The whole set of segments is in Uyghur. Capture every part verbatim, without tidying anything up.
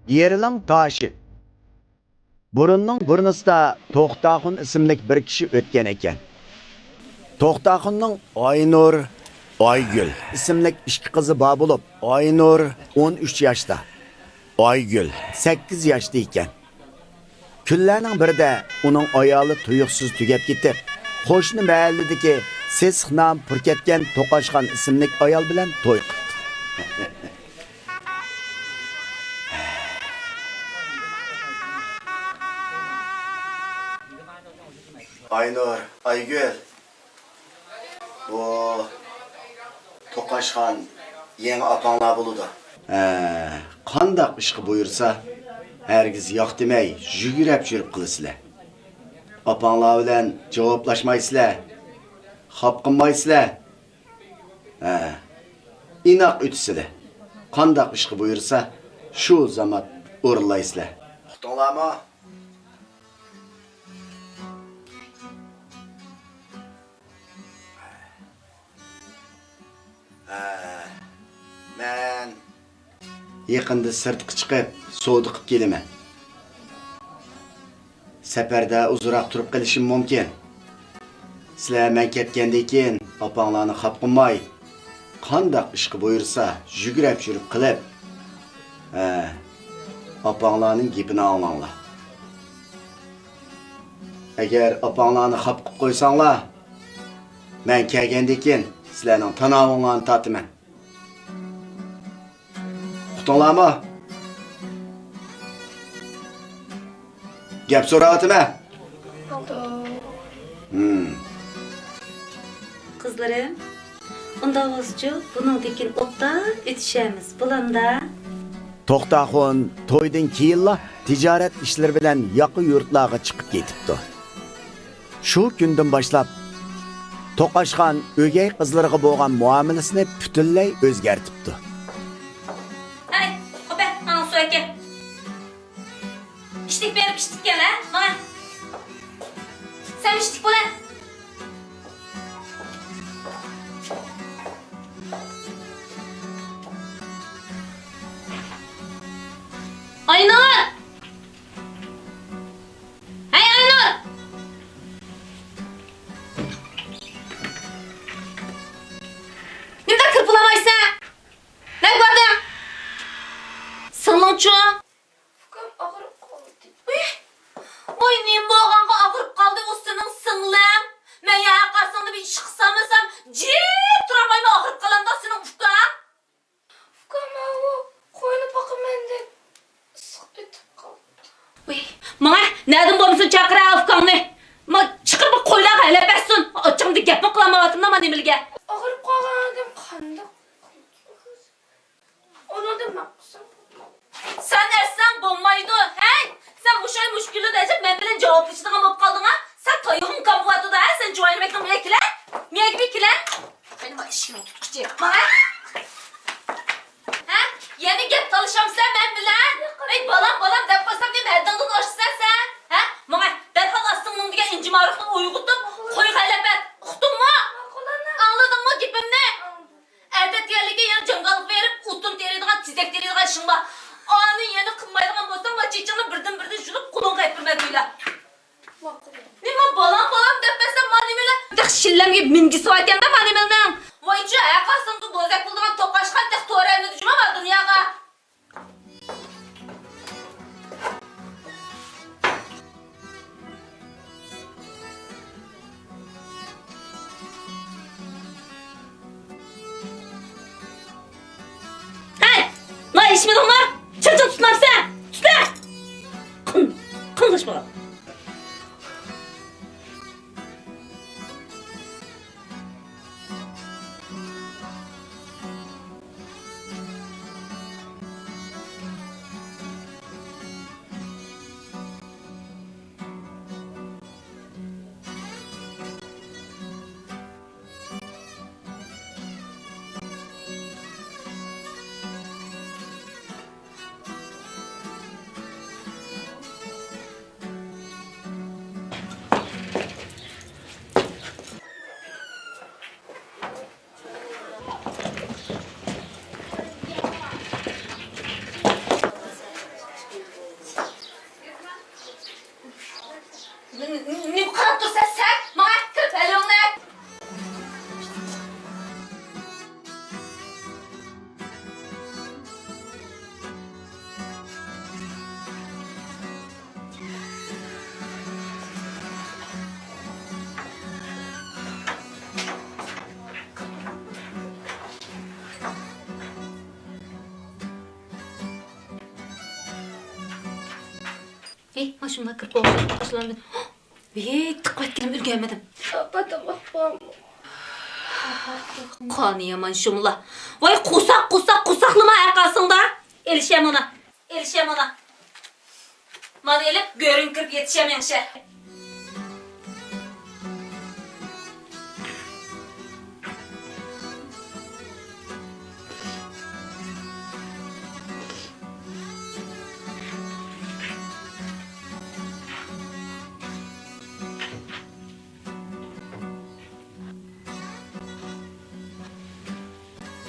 يېرىلىڭ تاشى. بۇرۇننىڭ بۇرنىسىدا توختاخۇن ئىسىملىك بىر كىشى ئۆتكەن ئىكەن. توختاخۇننىڭ ئاينۇر، ئايگۈل ئىسىملىك ئىككى قىزى بار بولۇپ، ئاينۇر ئون ئۈچ ياشتا، ئايگۈل سەككىز ياشتا ئىكەن. كۈنلەرنىڭ بىرىدە ئۇنىڭ ئايالى تۇيۇقسىز تۈگەپ كېتىپ، قوشنا مەھەللىدىكى سېسىق نامى پۇر كەتكەن توقاشخان ئىسىملىك ئايال بىلەن توي قىپتۇ. ئاينۇر، ئايگۈل، بۇ توقاشخان يېڭى ئاپاڭلار بولىدۇ. ھە، قانداق ئىشقا بۇيرۇسا، ھەرگىز ياق دېمەي، يۈگرەپ يۈرۈپ قىلىسىلەر. ئاپاڭلار بىلەن جاۋابلاشمايسىلەر، خاپا قىلمايسىلەر. ھە، ئىناق ئۆتىسىلە. قانداق ئىشقا بۇيرۇسا، شۇ زامات ئورۇنلايسىلە. ئۇقتۇڭلارمۇ؟ ھە، مەن يېقىندا سىرتقا چىقىپ، سودا قىپ كېلىمەن. سەپەردە ئۇزۇراق تۇرۇپ قېلىشىم مۇمكىن. سىلەر مەن كەتكەندىن كېيىن ئاپاڭلارنى خاپا قىلماي، قانداق ئىشقا بۇيرۇسا، يۈگرەپ يۈرۈپ قىلىپ، ھە، ئاپاڭلارنىڭ گېپىنى ئاڭلاڭلار. ئەگەر ئاپاڭلارنى خاپا قىپ قويساڭلار، مەن كەلگەندىن كېيىن سىلەرنىڭ تاناۋۇڭلارنى تارتىمەن. ئۇقتۇڭلارمۇ؟ گەپ سوراۋاتىمەن. ھىم. قىزلىرىم، ئۇنداق بولسىچۇ، بۇنىڭدىن كېيىن ئوبدان ئۆتۈشەرمىز، بولامدا؟ توختاخۇن تويدىن كېيىنلا تىجارەت ئىشلىرى بىلەن ياقا يۇرتلارغا چىقىپ كېتىپتۇ. شۇ كۈندىن باشلاپ، توقاشخان ئۆگەي قىزلىرىغا بولغان مۇئامىلىسىنى پۈتۈنلەي ئۆزگەرتىپتۇ. ھەي، خوپە، ئاڭ سۇ ئەكە. ئىشتىك بېرىپ ئىشتىك كەل، ھە؟ ماڭا. سەن ئىشتىك بول، ھە؟ ئاينۇر! ھەي، ئاينۇر! نېمىدەپ كىرىپ بولالمايسەن؟ نەگە باردىڭ؟ سىڭلىڭچۇ؟ ئۇكام ئاغرىپ قالدى. ئۇي، ۋاي، نېمە بولغانغا ئاغرىپ قالدى ئۇ سېنىڭ سىڭلىڭ؟ مەن يا قارىساڭدا بىر ئىش قىلساملىسام، جىم تۇرالمايمەن، ئاغرىپ قالامدا سېنىڭ ئۇكاڭ. ئۇكام، ئاۋۇ قوينى باقىمەن دەپ ئىسسىق ئۆتۈپ قالدى. ۋاي، ماڭا نەدىن بولمىسۇن چاقىر ھە ئۇكاڭنى. ما چىقىر بۇ قويلارغا ھەلەپ بەرسۇن. ئاچچىقىمدا گەپمۇ قىلالمايۋاتىمدا ما نېمىلىگە. ئاغرىپ قالغان ئادەم قانداق؟ ئۇنىڭدىن مەن قىلسام بولمايدۇ. سەن ئەتسەڭ بولمايدۇ، ھەي! سەن مۇشۇ ئاي مۇشۇ كۈنلەردە ئەجەب مەن بىلەن جاۋابلىشىدىغان بولۇپ قالدىڭ ھە؟ سەن تايىغىڭ كام بولۇۋاتىدۇ ھە؟ سەن جۇۋايىنى بەكنىڭ مېيەگە كېلە، مېيەگە بىر كېلە. مېنى ما ئىشىكنى تۇتقۇچى. ماڭا. ھە؟ يەنە گەپ تالىشامسەن مەن بىلەن؟ ئەي بالام، بالام دەپ قويسام نېمە ھەددىڭدىن ئاشىسەن سەن؟ ھە؟ ماڭا دەرھال ئاستىڭ مۇڭدىغان ئىنجىمارۇقنى ئويغىتىپ، قويغا ھەلەپ ئەت. ئۇقتۇڭمۇ؟ ئاڭلىدىڭمۇ گېپىمنى؟ ئەتە دېگەنلىكى يەنە جاڭگالغا بېرىپ، ئوتۇن تېرىيدىغان، تېزەك تېرىيدىغان ئىشىڭ بار. ئانى يەنە قىلمايدىغان بولساڭ، ما چېچىڭنى بىردىن بىردىن يۇلۇپ، قولۇڭغا ئېلىپ بېرىمەن دېگىلە. نېمە بالاڭ، بالاڭ دەپ بەرسەم، ما نېمىلە؟ تېخى شىللەمگە مىنگىسى باركەن-دە، ما نېمىلىنىڭ. ۋايچۇ، ھە قالسىڭدۇ بوزەك بولىدىغان توقاشقان تېخى تورەنمىدى جۇما ما دۇنياغا. ھەي! نان ئىچمىدىڭمۇ؟ چىرچىن تۇتمامسەن؟ تۇتە! قىن-، قىلدىشمىغىن. ماشۇنداق كىرىپ قويۇشۇم، باشلاندى. ھېي، تىقىۋەتكىنىم ئۈلگۈرمىدىم. ئاپا، تاماق بارمۇ؟ قانى يامان شۇملا. ۋاي، قورساق، قورساق، قورساقلىما ھە قاسىڭدا. ئېلىشە مانا، ئېلىشە مانا. مانا ئېلىپ، گۆرۈڭ كىرىپ يېتىشە مېڭىشە.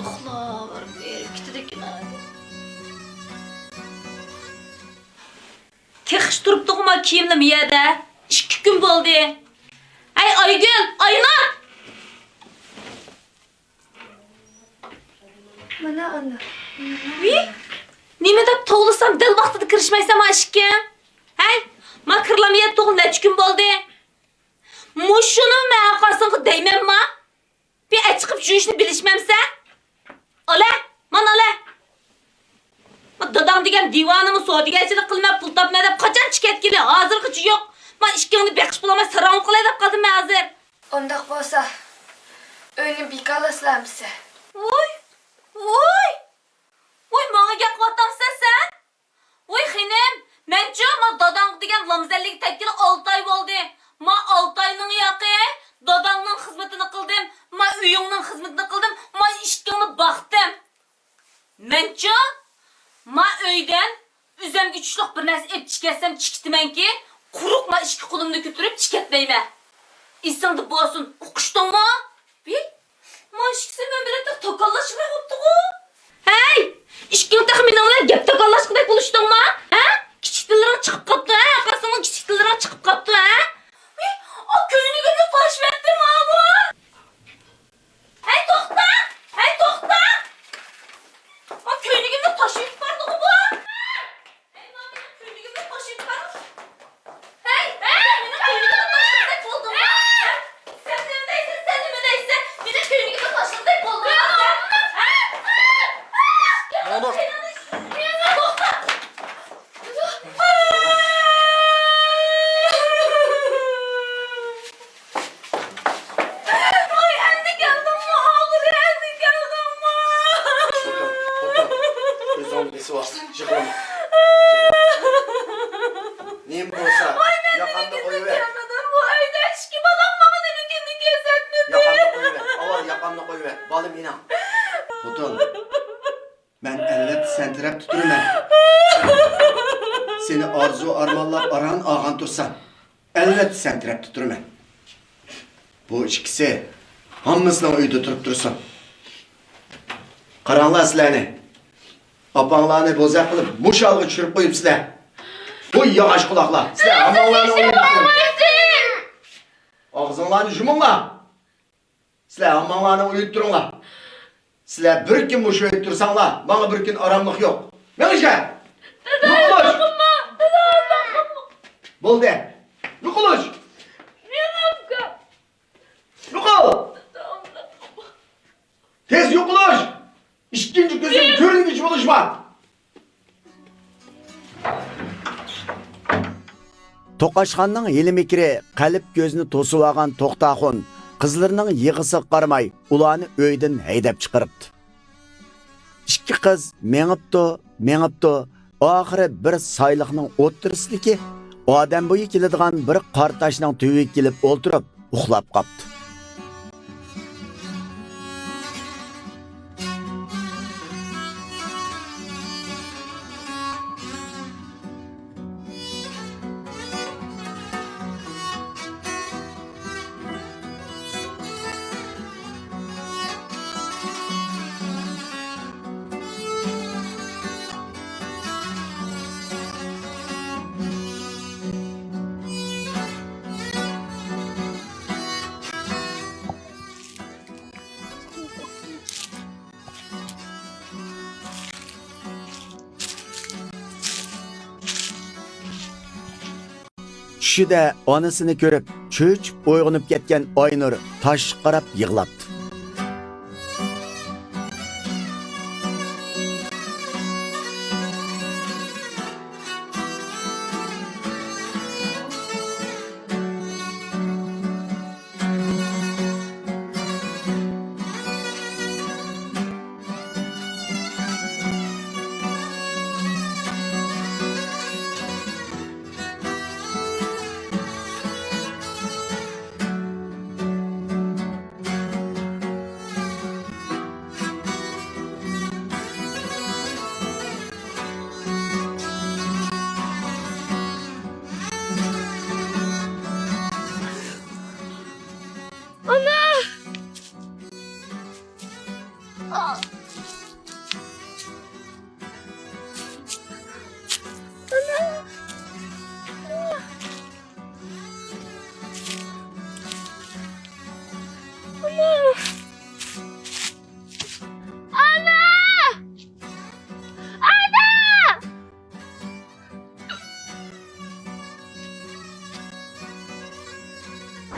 ئۇخلاۋېرىپ بېرىپ كېتىدىكەن. تېخىچە تۇرۇپتىغۇما كىيىملىرىم يەردە. ئىككى كۈن بولدى. ھەي، ئايگۈل، ئاينۇر! مانا ئانا. ۋىي، نېمە دەپ توۋلىسام، دەل ۋاقتىدا كىرىشمەيسەن، ھە، ئىشىككە؟ ھەي، ما كىرلام يەتتىغۇ نەچچە كۈن بولدى. مۇشۇنى مەن قاسىڭغا دەيمەنما؟ بىر ئەچىقىپ جۇيۇشنى بىلىشمەمسەن؟ ئالە، مانا ئالە. ما داداڭ دېگەن دىۋانىمۇ سودىگەرچىلىك قىلىمەن، پۇل تاپىمەن دەپ قاچان چىقىپ كەتكىلى؟ ھازىرغىچە يوق. ما ئىشىكىڭنى بېقىش بولالماي ساراڭ قىلاي دەپ قالدىم مەن ھازىر. ئۇنداق بولسا، ئۆينى بىكارلىسىلەمسە؟ ۋوي، ۋوي، ۋوي، ماڭا گەپ قىلىۋاتامسەن سەن؟ ۋوي خېنىم، مەنچۇ ما داداڭغا دېگەن لامزەللىككە تەگكىلى ئالتە ئاي بولدى. ما ئالتە ئاينىڭ ياقى داداڭنىڭ خىزمىتىنى قىلدىم، ما ئۆيۈڭنىڭ خىزمىتىنى قىلدىم، ما ئىشىكىڭنى باقتىم. مەنچۇ ما ئۆيدىن ئۆزۈمگە چۈشلۈك بىر نەرسە ئېلىپ چىقىۋەتسەم چىقىتىمەنكى، قۇرۇق ما ئىككى قولۇمنى كۆتۈرۈپ چىقىۋەتمەيمەن. ئېسىڭدە بولسۇن، ئۇقۇشتۇڭمۇ؟ ۋىي، ما ئىككىسى مەن بىلەن تېخى تاكاللاشقىدەك بوپتىغۇ. ھەي، ئىككىڭ تېخى مېنىڭ بىلەن گەپ تاكاللاشقۇدەك بولۇشتۇڭما؟ ھە؟ كىچىك تىللىرىڭ چىقىپ قاپتۇ، ھە؟ قارىساڭلار كىچىك تىللىرىڭ چىقىپ قاپتۇ، ھە؟ ۋىي، ئا، كۆينىكىمنى تاشلىۋەتتىم، ئاۋۇ. ھەي، توختا! ھەي، توختا! ما كۆينىكىمنى تاشلىۋېتىپ باردىغۇ بۇ! ھەي، ما مېنىڭ كۆينىكىمنى تاشلىۋېتىپ باردىغۇ! ھەي، ھەي، مېنىڭ كۆينىكىمنى تاشلىغۇدەك بولدۇڭما؟ سەن نېمە دەيسەن، سەن نېمە دەيسەن؟ مېنىڭ كۆينىكىمنى تاشلىغۇدەك بولدۇڭما سەن؟ ھە؟ ماما! توختا! ۋاي، ئەمدى كەلدىڭمۇ، ئاغىر، ئەمدى كەلدىڭمۇ؟ توختا، توختا. ئۆزۈڭنى بېسىۋال، يىغلىما. نېمە بولسا، ۋاي، مەن ياقامنى نېمە قويۇۋەر. كەلمىدىم؟ بۇ ئۆيدە ئىككى بالام ماڭا نېمە كۈننى كۆرسەتمىدى؟ ياقامنى قويۇۋەر، ئاۋۋال ياقامنى قويۇۋەر، بالام مېنىڭ. خوتۇن. مەن ئەلۋەتتە سەن تەرەپتە تۇرىمەن. سېنى ئارزۇ-ئارمانلاپ ئاران ئالغان تۇرسام، ئەلۋەتتە سەن تەرەپتە تۇرىمەن. بۇ ئىككىسى ھاممىسىنىڭ ئۆيىدە تۇرۇپ تۇرسۇن. قاراڭلار سىلەرنى. ئاپاڭلارنى بوزەك قىلىپ مۇشۇ ھالغا چۈشۈرۈپ قويۇپسىلەر. بۇ ياغاچ قۇلاقلار. سىلەر ھاممىڭلارنى ئويۇپ تۇرۇڭ. ئاغزىڭلارنى يۇمۇڭلار. سىلەر ھامماڭلارنى ئويۇپ تۇرۇڭلار. سىلەر بىر كۈن مۇشۇ ئۆيدە تۇرساڭلار، ماڭا بىر كۈن ئاراملىق يوق. مېڭىشە! دادا، يوقىلىش! يوقىما! دادا، يوقىما! بولدى. يوقىلىش! مېڭەمكە! يوقال! دادا، يوقىما! تېز يوقىلىش! ئىككىنچى كۆزۈڭ كۆرۈنگۈچە بولۇشما! توقاچخانىنىڭ ھىيلە-مىكرى قەلب كۆزىنى توسۇۋالغان توختاخۇن قىزلىرىنىڭ يىغىسىغا قارىماي، ئۇلارنى ئۆيدىن ھەيدەپ چىقىرىپتۇ. ئىككى قىز مېڭىپتۇ، مېڭىپتۇ، ئاخىرى بىر سايلىقنىڭ ئوتتۇرىسىدىكى ئادەم بويى كېلىدىغان بىر قارا تاشنىڭ تۈۋىگە كېلىپ ئولتۇرۇپ، ئۇخلاپ قاپتۇ. چۈشىدە ئانىسىنى كۆرۈپ، چۆچۈپ ئويغىنىپ كەتكەن ئاينۇر تاشقا قاراپ يىغلاپتۇ.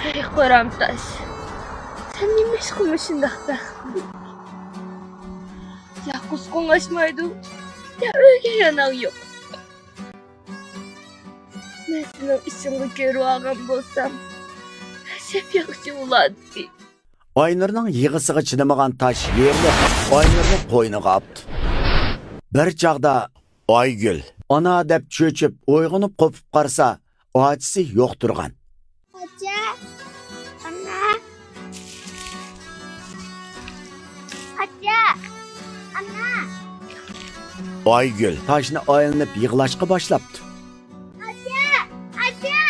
ئەي قورام تاش، سەن نېمىشقا مۇشۇنداق بەختلىك؟ يا قۇسقۇڭ ئاچمايدۇ، يا ئۆيگە ياناڭ يوق. مەن سېنىڭ ئىچىڭنى كۆرۈۋالغان بولسام، شەپ ياخشى بولاتتى. ئاينۇرنىڭ يىغىسىغا چىدىمىغان تاش يېرىلىپ، ئاينۇرنى قوينىغا ئاپتۇ. بىر چاغدا ئايگۈل ئانا دەپ چۆچۈپ ئويغىنىپ قوپۇپ قارىسا، ئاچىسى يوق تۇرغان. ئاچا! ئانا! ئاچا! ئانا! ئايگۈل تاشنى ئايلىنىپ يىغلاشقا باشلاپتۇ. ئاچا! ئاچا!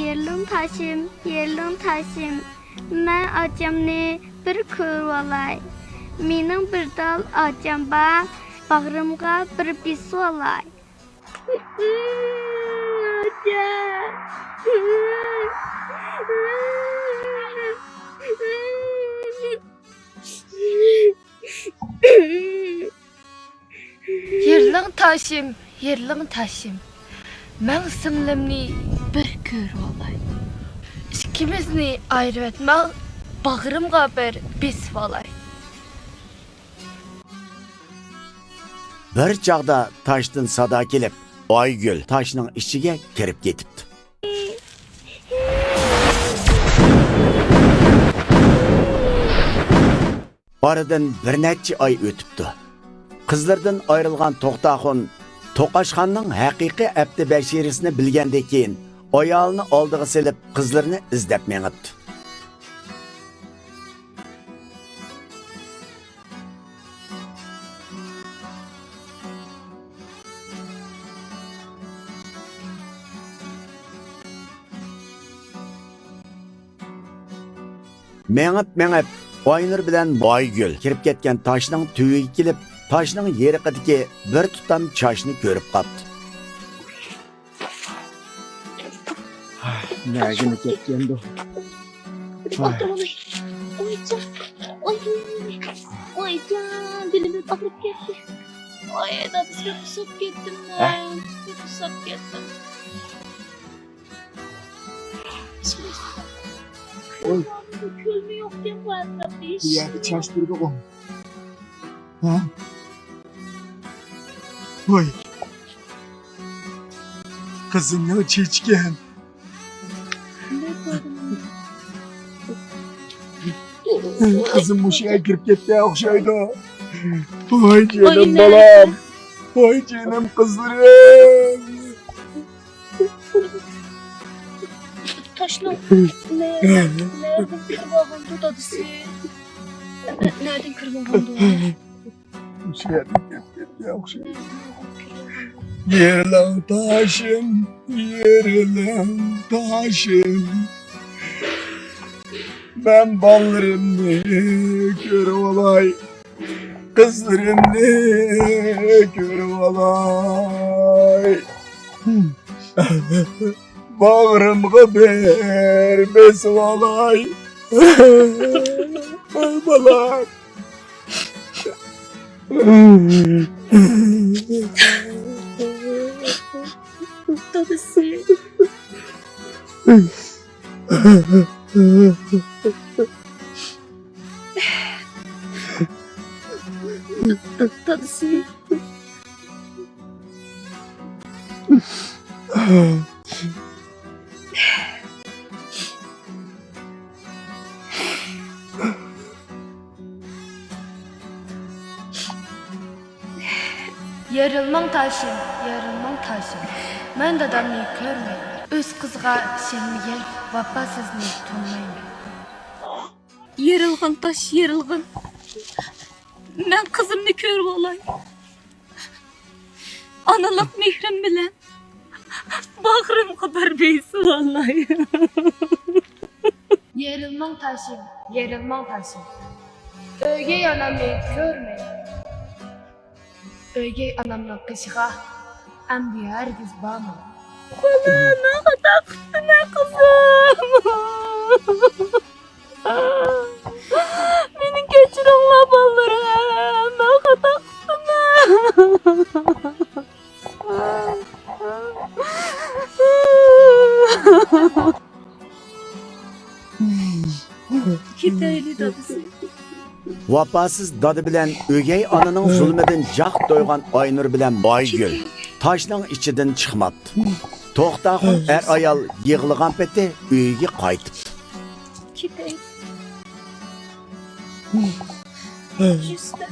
يېرىلىڭ تاشىم، يېرىلىڭ تاشىم، مەن ئاچامنى بىر كۆرۈۋالاي. مېنىڭ بىر تال ئاچام بار، باغرىمغا بىر بېسىۋالاي. ئاچا! يېرىلىڭ تاشىم، يېرىلىڭ تاشىم، مەن سىڭلىمنى بىر كۆرۈۋالاي. ئىككىمىزنى ئايرىۋەتمەڭ، باغرىمغا بىر بېسىۋالاي. بىر چاغدا تاشتىن سادا كېلىپ، ئايگۈل تاشنىڭ ئىچىگە كىرىپ كېتىپتۇ. ئارىدىن بىر نەچچە ئاي ئۆتۈپتۇ. قىزلىرىدىن ئايرىلغان توختاخۇن توقاچخانىنىڭ ھەقىقىي ئەپتى بەشىرىسىنى بىلگەندىن كېيىن، ئايالىنى ئالدىغا سېلىپ، قىزلىرىنى ئىزدەپ مېڭىپتۇ. مېڭىپ، مېڭىپ، ئاينۇر بىلەن ئايگۈل كىرىپ كەتكەن تاشنىڭ تۈۋىگە كېلىپ، تاشنىڭ يېرىقىدىكى بىر تۇتام چاچنى كۆرۈپ قاپتۇ. نەگىنى كەتكەندۇ؟ ئاي، ئاي، ئاي. ئويجان، ئوي، ئويجان، بېلىم ئاغرىپ كەتتى. ئاي، دادىسىغا قۇسۇپ كەتتىم مەن. قۇسۇپ كەتتىم. ئوي. كۆلمە يوقكەن بۇ ئەتراپتا ھېچ. بۇ يەردە چاچ تۇرىدىغۇ. ھە؟ ۋاي. قىزىمنىڭ چېچىكەن. قىزىم مۇشۇ يەرگە كىرىپ كەتكەن ئوخشايدۇ. ۋاي جېنىم بالام. ۋاي جېنىم قىزلىرىم. تاشنىڭ نە-، نەدىن كىرىپ ئالغاندۇ دادىسى؟ نە-، نەدىن كىرىپ ئالغاندۇ؟ مۇشۇ يەردىن كىرىپ كەتكەن ئوخشايدۇ. يېرىلىڭ تاشىم، يېرىلىڭ تاشىم. مەن بالىلىرىمنى كۆرۈۋالاي. قىزلىرىمنى كۆرۈۋالاي. باغرىمغا بىر بېسىۋالاي. ئاي بالام. دادىسى. دادىسى. يېرىلماڭ تاشىم، يېرىلماڭ تاشىم. مەن دادامنى كۆرمەي، ئۆز قىزىغا ئىشەنمىگەن ۋاپاسىزنى تونۇمايمەن. يېرىلغىن تاش، يېرىلغىن. مەن قىزىمنى كۆرۈۋالاي. ئانىلىق مېھرىم بىلەن باغرىمغا بىر بېسىۋالاي. يېرىلماڭ تاشىم، يېرىلماڭ تاشىم. ئۆگەي ئانامنى كۆرمەي، ئۆگەي ئانامنىڭ قېشىغا ئەمدى ھەرگىز بارماڭ. خالا، مەن خاتا قىپتىمەن قىزىم. مېنى كەچۈرۈڭلار بالىلىرىم، مەن كېتەيلى دادىسى. ۋاپاسىز دادا بىلەن ئۆگەي ئانىنىڭ زۇلمىدىن جاق تويغان ئاينۇر بىلەن بايگۈل تاشنىڭ ئىچىدىن چىقماپتۇ. توختاخۇن ئەر ئايال يىغلىغان پېتى ئۆيىگە قايتىپتۇ. كېتەي. يۈستە.